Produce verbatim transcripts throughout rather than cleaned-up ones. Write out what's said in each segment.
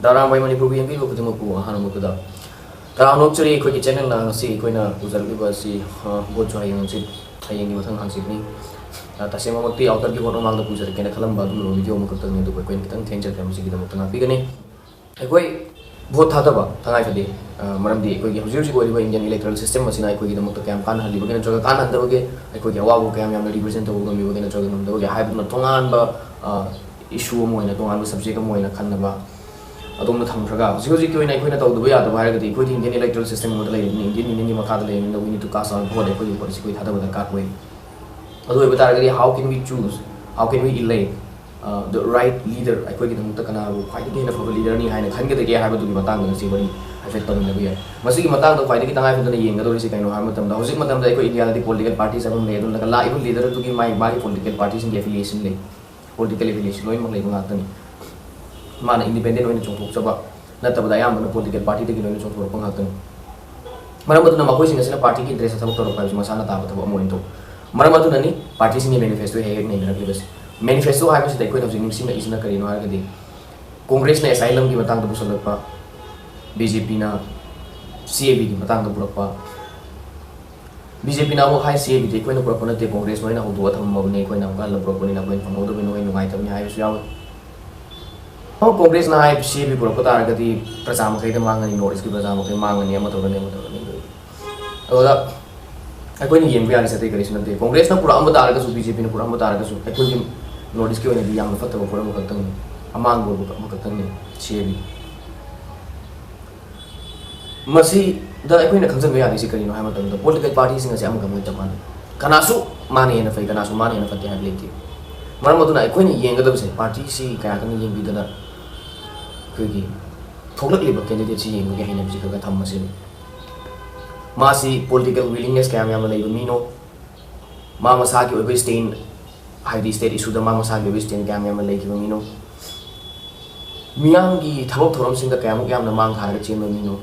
ꯇꯔꯥꯝꯕꯥꯏ ꯃꯅꯤꯄꯨꯔꯕꯨ ꯌꯦꯡꯕꯤꯕ ꯈꯨꯗꯤꯡꯃꯛꯄꯨ ꯑꯍꯥꯟꯕ ꯃꯛꯇꯗ ꯇꯔꯥꯝꯅ ꯑꯣꯛꯆꯔꯤ꯫ ꯑꯩꯈꯣꯏꯒꯤ ꯆꯦꯅꯦꯜꯅ ꯉꯁꯤ ꯑꯩꯈꯣꯏꯅ ꯄꯨꯖꯔꯛꯂꯤꯕ ꯑꯁꯤ, ꯑ, ꯚꯣꯠꯁꯨ ꯍꯌꯦꯡ ꯍꯪꯆꯤꯠ, ꯍꯌꯦꯡꯒꯤ ꯃꯊꯪ ꯍꯪꯆꯤꯠꯅꯤ꯫ ꯑ, ꯇꯁꯦꯡꯃꯛꯇꯤ ꯑꯥꯎꯇꯔꯒꯤ ꯚꯣꯠ ꯃꯃꯥꯡꯗ ꯄꯨꯖꯔꯛꯀꯦꯅ ꯈꯜꯂꯝꯕ ꯑꯗꯨꯒꯨꯝꯂꯕ ꯚꯤꯗꯤꯑꯣ ꯑꯃꯈꯛꯇꯪꯅꯤ, ꯑꯗꯨꯕꯨ ꯑꯩꯈꯣꯏꯅ ꯈꯤꯇꯪ ꯊꯦꯡꯖꯈ꯭ꯔꯦ, ꯃꯁꯤꯒꯤꯗꯃꯛꯇ ꯉꯥꯛꯄꯤꯒꯅꯤ꯫ ꯑꯩꯈꯣꯏ ꯚꯣꯠ ꯊꯥꯗꯕ ꯇꯉꯥꯏ ꯐꯗꯦ꯫ ꯑ, ꯃꯔꯝꯗꯤ ꯑꯩꯈꯣꯏꯒꯤ ꯍꯧꯖꯤꯛ ꯍꯧꯖꯤꯛ ꯑꯣꯏꯔꯤꯕ ꯏꯟꯗꯤꯌꯟ ꯏꯂꯦꯛꯇꯣꯔꯦꯜ ꯁꯤꯁꯇꯦꯝ ꯑꯁꯤꯅ ꯑꯩꯈꯣꯏꯒꯤꯗꯃꯛꯇ ꯀꯌꯥꯝ ꯀꯥꯟꯅꯍꯜꯂꯤꯕꯒꯦ ꯅꯠꯇ꯭ꯔꯒ ꯀꯥꯟꯅꯍꯟꯗꯕꯒꯦ, ꯑꯩꯈꯣꯏꯒꯤ ꯑꯋꯥꯕ ꯀꯌꯥꯝ ꯌꯥꯝꯅ ꯔꯤꯄ꯭ꯔꯖꯦꯟ ꯇꯧꯕ ꯉꯝꯃꯤꯕꯒꯦ ꯅꯠꯇ꯭ꯔꯒ ꯉꯝꯗꯕꯒꯦ ꯍꯥꯏꯕꯗꯨꯅ ꯇꯣꯉꯥꯟꯕ, ꯑ, ꯏꯁꯨ ꯑꯃ ꯑꯣꯏꯅ, ꯇꯣꯉꯥꯟꯕ ꯁꯕꯖꯦꯛ ꯑꯃ ꯑꯣꯏꯅ ꯈꯟꯅꯕ, ꯑꯗꯣꯝꯗ ꯊꯝꯈ꯭ꯔꯒ, ꯍꯧꯖꯤꯛ ꯍꯧꯖꯤꯛꯀꯤ ꯑꯣꯏꯅ ꯑꯩꯈꯣꯏꯅ ꯇꯧꯗꯕ ꯌꯥꯗꯕ ꯍꯥꯏꯔꯒꯗꯤ, ꯑꯩꯈꯣꯏꯗꯤ ꯏꯟꯗꯤꯌꯟ ꯏꯂꯦꯛꯇꯣꯔꯦꯜ ꯁꯤꯁꯇꯦꯝ ꯑꯃꯗ ꯂꯩꯔꯤꯕꯅꯤ, ꯏꯟꯗꯤꯌꯟ ꯌꯨꯅꯤꯌꯟꯒꯤ ꯃꯈꯥꯗ ꯂꯩꯔꯤꯕꯅꯤꯅ, we need to cast our vote, ꯑꯩꯈꯣꯏꯒꯤ ꯚꯣꯠ ꯑꯁꯤ ꯑꯩꯈꯣꯏ ꯊꯥꯗꯕ ꯗꯔꯀꯥꯔ ꯑꯣꯏ꯫ ꯑꯗꯨ ꯑꯣꯏꯕ ꯇꯥꯔꯒꯗꯤ, how can we choose, how can we elect, uh, the right leader? ꯑꯩꯈꯣꯏꯒꯤꯗꯃꯛꯇ ꯀꯅꯥꯕꯨ ꯈ꯭ꯋꯥꯏꯗꯒꯤ ꯍꯦꯟꯅ ꯐꯕ ꯂꯤꯗꯔꯅꯤ ꯍꯥꯏꯅ ꯈꯟꯒꯗꯒꯦ ꯍꯥꯏꯕꯗꯨꯒꯤ ꯃꯇꯥꯡꯗ ꯉꯁꯤ ꯋꯥꯔꯤ ꯍꯥꯏꯐꯦꯠ ꯇꯧꯃꯤꯟꯅꯕ ꯌꯥꯏ꯫ ꯃꯁꯤꯒꯤ ꯃꯇꯥꯡꯗ ꯈ꯭ꯋꯥꯏꯗꯒꯤ ꯇꯉꯥꯏ ꯐꯗꯅ ꯌꯦꯡꯒꯗꯧꯔꯤꯁꯤ ꯀꯩꯅꯣ ꯍꯥꯏꯕ ꯃꯇꯝꯗ, ꯍꯧꯖꯤꯛ ꯃꯇꯝꯗ ꯑꯩꯈꯣꯏ ꯏꯟꯗꯤꯌꯥꯗꯗꯤ ꯄꯣꯂꯤꯇꯤꯀꯦꯜ ꯄꯥꯔꯇꯤꯁ ꯑꯃ ꯂꯩ, ꯑꯗꯨꯅ ꯂꯥꯛꯏꯕ ꯂꯤꯗꯔ ꯑꯗꯨꯒꯤ ꯃꯥꯒꯤ, ꯃꯥꯒꯤ ꯄꯣꯂꯤꯇꯤꯀꯦꯜ ꯄꯥꯔꯇꯤꯁꯤꯡꯒꯤ ꯑꯦꯐꯤꯂꯤꯌꯦꯁꯟ ꯂꯩ꯫ ꯄꯣꯂꯤꯇꯤꯀꯦꯜ ꯑꯦꯐꯤꯂꯤꯌꯦꯁꯟ ꯂꯣꯏꯅꯃꯛ ꯂꯩꯕ ꯉꯥꯛꯇꯅꯤ꯫ ꯃꯥꯅ ꯏꯟꯗꯤꯄꯦꯟꯗꯦꯟ ꯑꯣꯏꯅ ꯆꯣꯡꯊꯣꯛꯆꯕ ꯅꯠꯇꯕꯗ, ꯑꯌꯥꯝꯕꯅ ꯄꯣꯂꯤꯇꯤꯀꯦꯜ ꯄꯥꯔꯇꯤꯗꯒꯤ ꯂꯣꯏꯅ ꯆꯣꯡꯊꯣꯔꯛꯄ ꯉꯥꯛꯇꯅꯤ꯫ ꯃꯔꯝ ꯑꯗꯨꯅ ꯃꯈꯣꯏꯁꯤꯡ ꯑꯁꯤꯅ ꯄꯥꯔꯇꯤꯒꯤ ꯏꯟꯇꯔꯦꯁꯇ ꯊꯕꯛ ꯇꯧꯔꯛꯄ ꯍꯥꯏꯕꯁꯤ ꯃꯁꯥꯅ ꯇꯥꯕ ꯊꯕꯛ ꯑꯃ ꯑꯣꯏꯅ ꯇꯧ꯫ ꯃꯔꯝ ꯑꯗꯨꯅꯅꯤ ꯄꯥꯔꯇꯤꯁꯤꯡꯒꯤ ꯃꯦꯅꯤꯐꯦꯁꯇꯣ ꯍꯦꯛ ꯍꯦꯛ ꯅꯩꯅꯔꯛꯂꯤꯕꯁꯤ꯫ ꯃꯦꯅꯤꯐꯦꯁꯇꯣ ꯍꯥꯏꯕꯁꯤꯗ ꯑꯩꯈꯣꯏꯅ ꯍꯧꯖꯤꯛ ꯅꯤꯡꯁꯤꯡꯂꯛꯏꯁꯤꯅ ꯀꯔꯤꯅꯣ ꯍꯥꯏꯔꯒꯗꯤ, ꯀꯣꯡꯒ꯭ꯔꯦꯁꯅ ꯑꯦꯁꯥꯏꯂꯝꯒꯤ ꯃꯇꯥꯡꯗ ꯄꯨꯁꯜꯂꯛꯄ, ꯕꯤ ꯖꯦ ꯄꯤꯅ ꯁꯤ ꯑꯦ ꯕꯤꯒꯤ ꯃꯇꯥꯡꯗ ꯄꯨꯔꯛꯄ, ꯕꯤ ꯖꯦ ꯄꯤꯅ ꯑꯃꯨꯛ ꯍꯥꯏ, ꯁꯤ ꯑꯦ ꯕꯤꯗꯤ ꯑꯩꯈꯣꯏꯅ ꯄꯨꯔꯛꯄ ꯅꯠꯇꯦ, ꯀꯣꯡꯒ꯭ꯔꯦꯁꯅ ꯑꯣꯏꯅ ꯍꯧꯗꯣꯛꯑ ꯊꯝꯃꯕꯅꯤ, ꯑꯩꯈꯣꯏꯅ ꯑꯃꯨꯛꯀ ꯍꯜꯂ ꯄꯨꯔꯛꯄꯅꯤꯅ ꯑꯩꯈꯣꯏꯅ ꯐꯪꯍꯧꯗꯕꯅꯤ, ꯅꯈꯣꯏ ꯅꯨꯡꯉꯥꯏꯇꯕꯅꯤ ꯍꯥꯏꯕꯁꯨ ꯌꯥꯎꯏ꯫ ꯑꯃꯨꯛ ꯀꯣꯡꯒ꯭ꯔꯦꯁꯅ ꯍꯥꯏ, ꯁꯤ ꯑꯦ ꯕꯤ ꯄꯨꯔꯛꯄ ꯇꯥꯔꯒꯗꯤ ꯄ꯭ꯔꯖꯥ ꯃꯈꯩꯗ ꯃꯥꯡꯉꯅꯤ, ꯅꯣꯔꯠ ꯏꯁꯀꯤ ꯄ꯭ꯔꯖꯥ ꯃꯈꯩ ꯃꯥꯡꯉꯅꯤ, ꯑꯃ ꯇꯧꯔꯅꯤ, ꯑꯃ ꯇꯧꯔꯅꯤ꯫ ꯑꯗꯨꯗ ꯑꯩꯈꯣꯏꯅ ꯌꯦꯡꯕ ꯌꯥꯔꯤꯁꯦ ꯑꯇꯩ ꯀꯔꯤꯁꯨ ꯅꯠꯇꯦ, ꯀꯣꯡꯒ꯭ꯔꯦꯁꯅ ꯄꯨꯔꯛꯑꯝꯕ ꯇꯥꯔꯒꯁꯨ, ꯕꯤ ꯖꯦ ꯄꯤꯅ ꯄꯨꯔꯛꯑꯝꯕ ꯇꯥꯔꯒꯁꯨ, ꯑꯩꯈꯣꯏꯒꯤ ꯅꯣꯔꯠ ꯏꯁꯀꯤ ꯑꯣꯏꯅꯗꯤ ꯌꯥꯝꯅ ꯐꯠꯇꯕ ꯄꯣꯠ ꯑꯃꯈꯛꯇꯪꯅꯤ, ꯑꯃꯥꯡꯕ ꯑꯃꯈꯛꯇꯪꯅꯤ ꯁꯤ ꯑꯦ ꯕꯤ꯫ ꯃꯁꯤꯗ ꯑꯩꯈꯣꯏꯅ ꯈꯪꯖꯤꯟꯕ ꯌꯥꯗꯣꯏꯁꯤ ꯀꯔꯤꯅꯣ ꯍꯥꯏꯕ ꯃꯇꯝꯗ, ꯄꯣꯂꯤꯇꯤꯀꯦꯜ ꯄꯥꯔꯇꯤꯁꯤꯡ ꯑꯁꯤ ꯑꯃꯒ ꯑꯃꯒ ꯆꯞ ꯃꯥꯟꯅꯩ꯫ ꯀꯅꯥꯁꯨ ꯃꯥꯅ ꯍꯦꯟꯅ ꯐꯩ, ꯀꯅꯥꯁꯨ ꯃꯥꯅ ꯍꯦꯟꯅ ꯐꯠꯇꯦ ꯍꯥꯏꯕ ꯂꯩꯇꯦ꯫ ꯃꯔꯝ ꯑꯗꯨꯅ ꯑꯩꯈꯣꯏꯅ ꯌꯦꯡꯒꯗꯕꯁꯦ, ꯄꯥꯔꯇꯤꯁꯤ ꯀꯌꯥ ꯀꯟꯅ ꯌꯦꯡꯕꯤꯗꯅ, ꯑꯩꯈꯣꯏꯒꯤ ꯊꯣꯛꯂꯛꯂꯤꯕ ꯀꯦꯟꯗꯤꯗꯦꯠꯁꯤ ꯌꯦꯡꯕꯒꯤ ꯍꯩꯅꯕꯤꯁꯤ ꯈꯔ ꯈꯔ ꯊꯝꯕꯁꯤꯅꯤ꯫ ꯃꯥꯁꯤ ꯄꯣꯂꯤꯇꯤꯀꯦꯜ ꯋꯤꯂꯤꯡꯅꯦꯁ ꯀꯌꯥꯝ ꯌꯥꯝꯅ ꯂꯩꯕ ꯃꯤꯅꯣ, ꯃꯥ ꯃꯁꯥꯒꯤ ꯑꯣꯏꯕ ꯁ꯭ꯇꯦꯟ, ꯍꯥꯏꯗꯤ ꯁ꯭ꯇꯦꯠ ꯏꯁꯨꯗ ꯃꯥ ꯃꯁꯥꯒꯤ ꯑꯣꯏꯕ ꯁ꯭ꯇꯦꯟ ꯀꯌꯥꯝ ꯌꯥꯝꯅ ꯂꯩꯈꯤꯕ ꯃꯤꯅꯣ, ꯃꯤꯌꯥꯝꯒꯤ ꯊꯕꯛ ꯊꯧꯔꯝꯁꯤꯡꯗ ꯀꯌꯥꯃꯨꯛ ꯌꯥꯝꯅ ꯃꯥꯡ ꯊꯥꯔꯒ ꯆꯦꯟꯕ ꯃꯤꯅꯣ,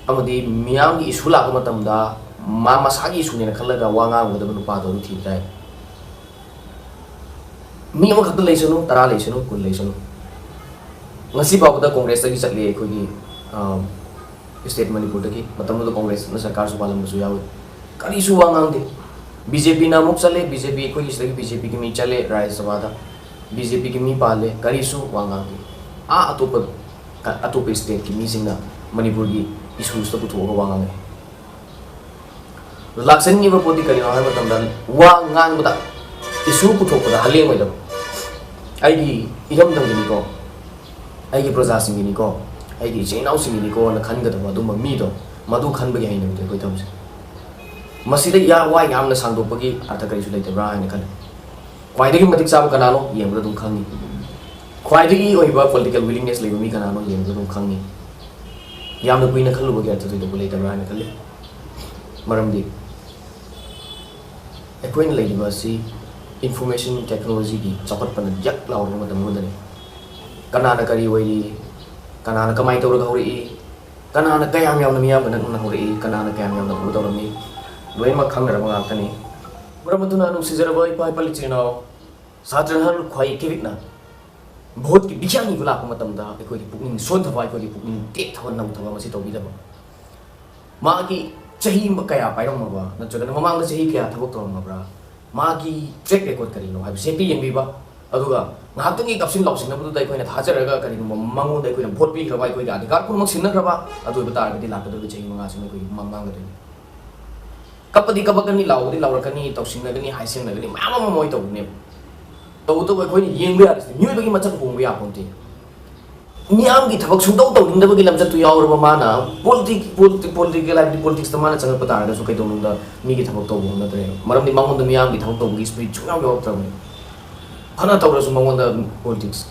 ꯑꯃꯗꯤ ꯃꯤꯌꯥꯝꯒꯤ ꯏꯁꯨ ꯂꯥꯛꯄ ꯃꯇꯝꯗ ꯃꯥ ꯃꯁꯥꯒꯤ ꯏꯁꯨꯅꯦꯅ ꯈꯜꯂꯒ ꯋꯥ ꯉꯥꯡꯒꯗꯕ ꯅꯨꯄꯥꯗꯣ ꯑꯗꯨ ꯊꯤꯕ ꯇꯥꯏ꯫ ꯃꯤ ꯑꯃꯈꯛꯇ ꯂꯩꯁꯅꯨ, ꯇꯔꯥ ꯂꯩꯁꯅꯨ, ꯀꯨꯟ ꯂꯩꯁꯅꯨ, ꯉꯁꯤ ꯐꯥꯎꯕꯗ ꯀꯣꯡꯒ꯭ꯔꯦꯁꯇꯒꯤ ꯆꯠꯂꯤ ꯑꯩꯈꯣꯏꯒꯤ, ꯑ, ꯁ꯭ꯇꯦꯠ ꯃꯅꯤꯄꯨꯔꯗꯒꯤ꯫ ꯃꯇꯝꯗꯨꯗ ꯀꯣꯡꯒ꯭ꯔꯦꯁꯅ ꯁꯔꯀꯥꯔꯁꯨ ꯄꯥꯜꯂꯝꯕꯁꯨ ꯌꯥꯎꯏ꯫ ꯀꯔꯤꯁꯨ ꯋꯥ ꯉꯥꯡꯗꯦ꯫ ꯕꯤ ꯖꯦ ꯄꯤꯅ ꯑꯃꯨꯛ ꯆꯠꯂꯦ, ꯕꯤ ꯖꯦ ꯄꯤ ꯑꯩꯈꯣꯏꯒꯤ ꯁꯤꯗꯒꯤ ꯕꯤ ꯖꯦ ꯄꯤꯒꯤ ꯃꯤ ꯆꯠꯂꯦ ꯔꯥꯖ꯭ꯌ ꯁꯚꯥꯗ, ꯕꯤ ꯖꯦ ꯄꯤꯒꯤ ꯃꯤ ꯄꯥꯜꯂꯦ, ꯀꯔꯤꯁꯨ ꯋꯥ ꯉꯥꯡꯗꯦ꯫ ꯑꯥ ꯑꯇꯣꯞꯄ, ꯑꯇꯣꯞꯄ ꯁ꯭ꯇꯦꯠꯀꯤ ꯃꯤꯁꯤꯡꯅ ꯃꯅꯤꯄꯨꯔꯒꯤ ꯏꯁꯨꯁꯇ ꯄꯨꯊꯣꯛꯑꯒ ꯋꯥ ꯉꯥꯡꯉꯛꯑꯦ꯫ ꯂꯥꯛꯆꯅꯤꯡꯉꯤꯕ ꯄꯣꯠꯇꯤ ꯀꯔꯤꯅꯣ ꯍꯥꯏꯕ ꯃꯇꯝꯗ, ꯋꯥ ꯉꯥꯡꯕꯗ, ꯏꯁꯨ ꯄꯨꯊꯣꯛꯄꯗ ꯍꯂꯦꯡꯉꯣꯏꯗꯕ꯫ ꯑꯩꯒꯤ ꯏꯔꯝꯗꯝꯒꯤꯅꯤꯀꯣ, ꯑꯩꯒꯤ ꯄ꯭ꯔꯖꯥꯁꯤꯡꯒꯤꯅꯤꯀꯣ, ꯑꯩꯒꯤ ꯏꯆꯤꯟ ꯏꯅꯥꯎꯁꯤꯡꯒꯤꯅꯤꯀꯣꯅ ꯈꯟꯒꯗꯕ ꯑꯗꯨꯝꯕ ꯃꯤꯗꯣ, ꯃꯗꯨ ꯈꯟꯕꯒꯤ ꯍꯩꯅꯕꯤꯗꯣ ꯑꯩꯈꯣꯏ ꯇꯧꯁꯦ꯫ ꯃꯁꯤꯗ ꯌꯥ-, ꯋꯥ ꯌꯥꯝꯅ ꯁꯥꯡꯗꯣꯛꯄꯒꯤ ꯑꯔꯊ ꯀꯔꯤꯁꯨ ꯂꯩꯇꯕ꯭ꯔꯥ ꯍꯥꯏꯅ ꯈꯜꯂꯤ꯫ ꯈ꯭ꯋꯥꯏꯗꯒꯤ ꯃꯇꯤꯛ ꯆꯥꯕ ꯀꯅꯥꯅꯣ ꯌꯦꯡꯕꯗ ꯑꯗꯨꯝ ꯈꯪꯉꯤ꯫ ꯈ꯭ꯋꯥꯏꯗꯒꯤ ꯑꯣꯏꯕ political willingness ꯂꯩꯕ ꯃꯤ ꯀꯅꯥꯅꯣ ꯌꯦꯡꯕꯗ ꯑꯗꯨꯝ ꯈꯪꯉꯤ꯫ ꯌꯥꯝꯅ ꯀꯨꯏꯅ ꯈꯜꯂꯨꯕꯒꯤ ꯑꯔꯊ ꯊꯣꯏꯗꯣꯛꯄ ꯂꯩꯇꯕ꯭ꯔꯥ ꯍꯥꯏꯅ ꯈꯜꯂꯤ꯫ ꯃꯔꯝꯗꯤ ꯑꯩꯈꯣꯏꯅ ꯂꯩꯔꯤꯕ ꯑꯁꯤ information technologyꯒꯤ ꯆꯥꯎꯈꯠꯄꯅ ꯌꯛ ꯂꯥꯎꯔꯕ ꯃꯇꯝ ꯑꯃꯗꯅꯤ꯫ ꯀꯅꯥꯅ ꯀꯔꯤ ꯑꯣꯏꯔꯤ, ꯀꯅꯥꯅ ꯀꯃꯥꯏꯅ ꯇꯧꯔꯒ ꯍꯧꯔꯛꯏ, ꯀꯅꯥꯅ ꯀꯌꯥꯝ ꯌꯥꯝꯅ ꯃꯤꯌꯥꯝꯒ ꯅꯛꯅꯅ ꯍꯧꯔꯛꯏ, ꯀꯅꯥꯅ ꯀꯌꯥꯝ ꯌꯥꯝꯅ ꯎꯕ ꯇꯧꯔꯝꯃꯤ, ꯂꯣꯏꯅꯃꯛ ꯈꯪꯅꯔꯕ ꯉꯥꯛꯇꯅꯤ꯫ ꯃꯔꯝ ꯑꯗꯨꯅ ꯅꯨꯡꯁꯤꯖꯔꯕ ꯏꯄꯥ ꯏꯄꯥ ꯏꯆꯤꯟ ꯏꯅꯥꯎ, ꯁꯥꯇ꯭ꯔ ꯅꯍꯥꯔꯣꯜ ꯈ꯭ꯋꯥꯏ ꯀꯤꯔꯤꯛꯅ ꯚꯣꯠꯀꯤ ꯕꯤꯈ꯭ꯌꯥꯟ ꯏꯕ ꯂꯥꯛꯄ ꯃꯇꯝꯗ ꯑꯩꯈꯣꯏꯒꯤ ꯄꯨꯛꯅꯤꯡ ꯁꯣꯟꯊꯕ, ꯑꯩꯈꯣꯏꯒꯤ ꯄꯨꯛꯅꯤꯡ ꯇꯦꯛꯊꯕ, ꯅꯝꯊꯕ ꯃꯁꯤ ꯇꯧꯕꯤꯗꯕ꯫ ꯃꯥꯒꯤ ꯆꯍꯤ ꯀꯌꯥ ꯄꯥꯏꯔꯝꯃꯕ, ꯅꯠꯇ꯭ꯔꯒꯅ ꯃꯃꯥꯡꯗ ꯆꯍꯤ ꯀꯌꯥ ꯊꯕꯛ ꯇꯧꯔꯝꯃꯕ꯭ꯔꯥ, ꯃꯥꯒꯤ track record ꯀꯔꯤꯅꯣ ꯍꯥꯏꯕꯁꯦ ꯍꯦꯛꯇ ꯌꯦꯡꯕꯤꯕ꯫ ꯑꯗꯨꯒ ꯉꯥꯏꯍꯥꯛꯇꯪꯒꯤ ꯀꯥꯞꯁꯤꯟ ꯂꯥꯎꯁꯤꯟꯅꯕꯗꯨꯗ ꯑꯩꯈꯣꯏꯅ ꯊꯥꯖꯔꯒ ꯀꯔꯤꯒꯨꯝꯕ ꯃꯉꯣꯟꯗ ꯑꯩꯈꯣꯏꯅ ꯚꯣꯠ ꯄꯤꯈ꯭ꯔꯕ, ꯑꯩꯈꯣꯏꯒꯤ ꯑꯙꯤꯀꯥꯔ ꯄꯨꯝꯅꯃꯛ ꯁꯤꯟꯅꯈ꯭ꯔꯕ, ꯑꯗꯨ ꯑꯣꯏꯕ ꯇꯥꯔꯒꯗꯤ ꯂꯥꯛꯀꯗꯧꯔꯤꯕ ꯆꯍꯤ ꯃꯉꯥꯁꯤꯃ ꯑꯩꯈꯣꯏꯒꯤ ꯃꯥꯡ ꯃꯥꯡꯒꯗꯣꯏꯅꯤ꯫ ꯀꯞꯄꯗꯤ ꯀꯞꯄꯛꯀꯅꯤ, ꯂꯥꯎꯕꯗꯤ ꯂꯥꯎꯔꯛꯀꯅꯤ, ꯇꯧꯁꯤꯟꯅꯒꯅꯤ, ꯍꯥꯏꯁꯦꯡꯅꯒꯅꯤ, ꯃꯌꯥꯝ ꯑꯃ ꯃꯣꯏ ꯇꯧꯒꯅꯦꯕ꯫ ꯇꯧꯕꯇꯕꯨ ꯑꯩꯈꯣꯏꯅ ꯌꯦꯡꯕ ꯌꯥꯔꯤꯁꯦ ꯃꯤꯑꯣꯏꯕꯒꯤ ꯃꯆꯠ ꯍꯣꯡꯕ ꯌꯥꯄꯣꯟꯇꯦ꯫ ꯃꯤꯌꯥꯝꯒꯤ ꯊꯕꯛ ꯁꯨꯡꯇꯧ ꯇꯧꯅꯤꯡꯗꯕꯒꯤ ꯂꯝꯆꯠꯇꯨ ꯌꯥꯎꯔꯕ ꯃꯥꯅ politi-, politi-, political ꯍꯥꯏꯕꯗꯤ politicsꯇ ꯃꯥꯅ ꯆꯪꯉꯛꯄ ꯇꯥꯔꯒꯁꯨ ꯀꯩꯗꯧꯅꯨꯡꯗ ꯃꯤꯒꯤ ꯊꯕꯛ ꯇꯧꯕ ꯍꯧꯅꯗ꯭ꯔꯦꯕ꯫ ꯃꯔꯝꯗꯤ ꯃꯉꯣꯟꯗ ꯃꯤꯌꯥꯝꯒꯤ ꯊꯕꯛ ꯇꯧꯕꯒꯤ spirit ꯁꯨꯡꯌꯥꯎ ꯌꯥꯎꯔꯛꯇ꯭ꯔꯕꯅꯤ꯫ ꯐꯅ ꯇꯧꯔꯁꯨ ꯃꯉꯣꯟꯗ politics,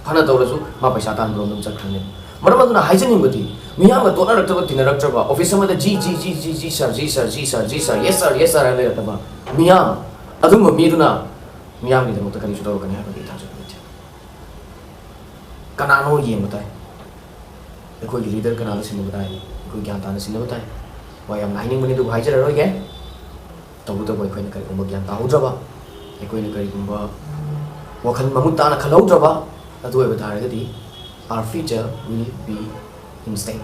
ꯐꯅ ꯇꯧꯔꯁꯨ ꯃꯥ ꯄꯩꯁꯥ ꯇꯥꯟꯕꯔꯣꯝꯗ ꯑꯗꯨꯝ ꯆꯠꯈ꯭ꯔꯅꯤ꯫ ꯃꯔꯝ ꯑꯗꯨꯅ ꯍꯥꯏꯖꯅꯤꯡꯕꯗꯤ, ꯃꯤꯌꯥꯝꯒ ꯇꯣꯠꯅꯔꯛꯇꯕ, ꯇꯤꯟꯅꯔꯛꯇ꯭ꯔꯕ, office ꯑꯃꯗ "G, G, G, G, G, sir, G, sir, G, sir, G, sir, yes, sir, yes, sir" ꯍꯥꯏꯔ ꯂꯩꯔꯛꯇꯕ ꯃꯤꯌꯥꯝ, ꯑꯗꯨꯝꯕ ꯃꯤꯗꯨꯅ ꯃꯤꯌꯥꯝꯒꯤꯗꯃꯛꯇ ꯀꯔꯤꯁꯨ ꯇꯧꯔꯛꯀꯅꯤ ꯍꯥꯏꯕꯒꯤ ꯊꯥꯖꯕ ꯂꯩꯇꯦ꯫ ꯀꯅꯥꯅꯣ ꯌꯦꯡꯕ ꯇꯥꯏ꯫ ꯑꯩꯈꯣꯏꯒꯤ leader ꯀꯅꯥꯅꯣ ꯁꯤꯟꯅꯕ ꯇꯥꯏ꯫ ꯑꯩꯈꯣꯏ ꯒ꯭ꯌꯥꯟ ꯇꯥꯅ ꯁꯤꯟꯅꯕ ꯇꯥꯏ꯫ ꯋꯥ ꯌꯥꯝꯅ ꯍꯥꯏꯅꯤꯡꯕꯅꯤ, ꯑꯗꯨꯕꯨ ꯍꯥꯏꯖꯔꯔꯣꯏꯒꯦ꯫ ꯇꯧꯕꯇꯕꯨ ꯑꯩꯈꯣꯏꯅ ꯀꯔꯤꯒꯨꯝꯕ ꯒ꯭ꯌꯥꯟ ꯇꯥꯍꯧꯗ꯭ꯔꯕ, ꯑꯩꯈꯣꯏꯅ ꯀꯔꯤꯒꯨꯝꯕ ꯋꯥꯈꯜ ꯃꯃꯨꯠ ꯇꯥꯅ ꯈꯜꯍꯧꯗ꯭ꯔꯕ, ꯑꯗꯨ ꯑꯣꯏꯕ ꯇꯥꯔꯒꯗꯤ Our future will be in stake.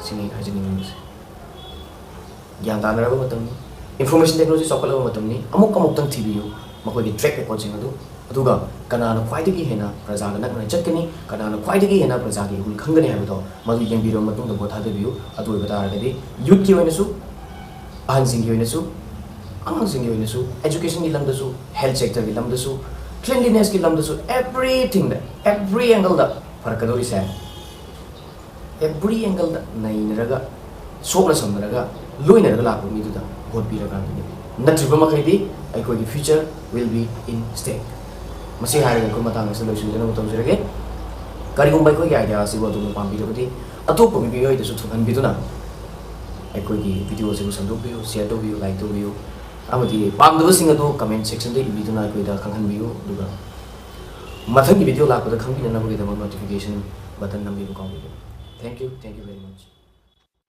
ꯁꯤꯅꯤ ꯑꯩꯅ ꯍꯥꯏꯖꯅꯤꯡꯉꯤꯕꯁꯦ꯫ ꯒ꯭ꯌꯥꯟ ꯇꯥꯅꯔꯕ ꯃꯇꯝꯅꯤ, information technology ꯆꯥꯎꯈꯠꯂꯕ ꯃꯇꯝꯅꯤ꯫ ꯑꯃꯨꯛ ꯑꯃꯨꯛꯇꯪ ꯊꯤꯕꯤꯌꯨ ꯃꯈꯣꯏꯒꯤ track recordꯁꯤꯡ ꯑꯗꯨ, ꯑꯗꯨꯒ ꯀꯅꯥꯅ ꯈ꯭ꯋꯥꯏꯗꯒꯤ ꯍꯦꯟꯅ ꯄ꯭ꯔꯖꯥꯒ ꯅꯛꯅꯅ ꯆꯠꯀꯅꯤ, ꯀꯅꯥꯅ ꯈ꯭ꯋꯥꯏꯗꯒꯤ ꯍꯦꯟꯅ ꯄ꯭ꯔꯖꯥꯒꯤ ꯏꯍꯨꯜ ꯈꯪꯒꯅꯤ ꯍꯥꯏꯕꯗꯣ ꯃꯗꯨ ꯌꯦꯡꯕꯤꯔꯕ ꯃꯇꯨꯡꯗ vote ꯊꯥꯗꯕꯤꯌꯨ꯫ ꯑꯗꯨ ꯑꯣꯏꯕ ꯇꯥꯔꯒꯗꯤ youthꯀꯤ ꯑꯣꯏꯅꯁꯨ, ꯑꯍꯟꯁꯤꯡꯒꯤ ꯑꯣꯏꯅꯁꯨ, ꯑꯉꯥꯡꯁꯤꯡꯒꯤ ꯑꯣꯏꯅꯁꯨ, educationꯒꯤ ꯂꯝꯗꯁꯨ, health sectorꯒꯤ ꯂꯝꯗꯁꯨ, cleanlinessꯀꯤ ꯂꯝꯗꯁꯨ, everythingꯗ, every angleꯗ ꯐꯔꯛꯀꯗꯧꯔꯤꯁꯦ꯫ Every angleꯗ ꯅꯩꯅꯔꯒ, ꯁꯣꯛꯅ ꯁꯝꯅꯔꯒ, ꯂꯣꯏꯅꯔꯒ ꯂꯥꯛꯄ ꯃꯤꯗꯨꯗ vote ꯄꯤꯔꯀꯥꯟꯗꯅꯤ꯫ ꯅꯠꯇ꯭ꯔꯤꯕ ꯃꯈꯩꯗꯤ ꯑꯩꯈꯣꯏꯒꯤ future will be in stake꯫ ꯃꯁꯤ ꯍꯥꯏꯔꯒ ꯑꯩꯈꯣꯏ ꯃꯇꯥꯡ ꯑꯁꯤꯗ ꯂꯣꯏꯁꯤꯟꯖꯅꯕ ꯇꯧꯖꯔꯒꯦ꯫ ꯀꯔꯤꯒꯨꯝꯕ ꯑꯩꯈꯣꯏꯒꯤ idea ꯑꯁꯤꯕꯨ ꯑꯗꯣꯝꯅ ꯄꯥꯝꯕꯤꯔꯕꯗꯤ ꯑꯇꯣꯞꯄ ꯃꯤꯑꯣꯏꯗꯁꯨ ꯊꯨꯡꯍꯟꯕꯤꯗꯨꯅ ꯑꯩꯈꯣꯏꯒꯤ video ꯑꯁꯤꯕꯨ ꯁꯟꯗꯣꯛꯄꯤꯌꯨ, share ꯇꯧꯕꯤꯌꯨ, like ꯇꯧꯕꯤꯌꯨ, ꯑꯃꯗꯤ ꯄꯥꯝꯗꯕꯁꯤꯡ ꯑꯗꯨ comment sectionꯗ ꯏꯕꯤꯗꯨꯅ ꯑꯩꯈꯣꯏꯗ ꯈꯪꯍꯟꯕꯤꯌꯨ꯫ ꯑꯗꯨꯒ ꯃꯊꯪꯒꯤ video ꯂꯥꯛꯄꯗ ꯈꯪꯕꯤꯅꯅꯕꯒꯤꯗꯃꯛ notification button ꯅꯝꯕꯤꯕ ꯀꯥꯎꯕꯤꯒꯅꯨ꯫ Thank you, thank you very much꯫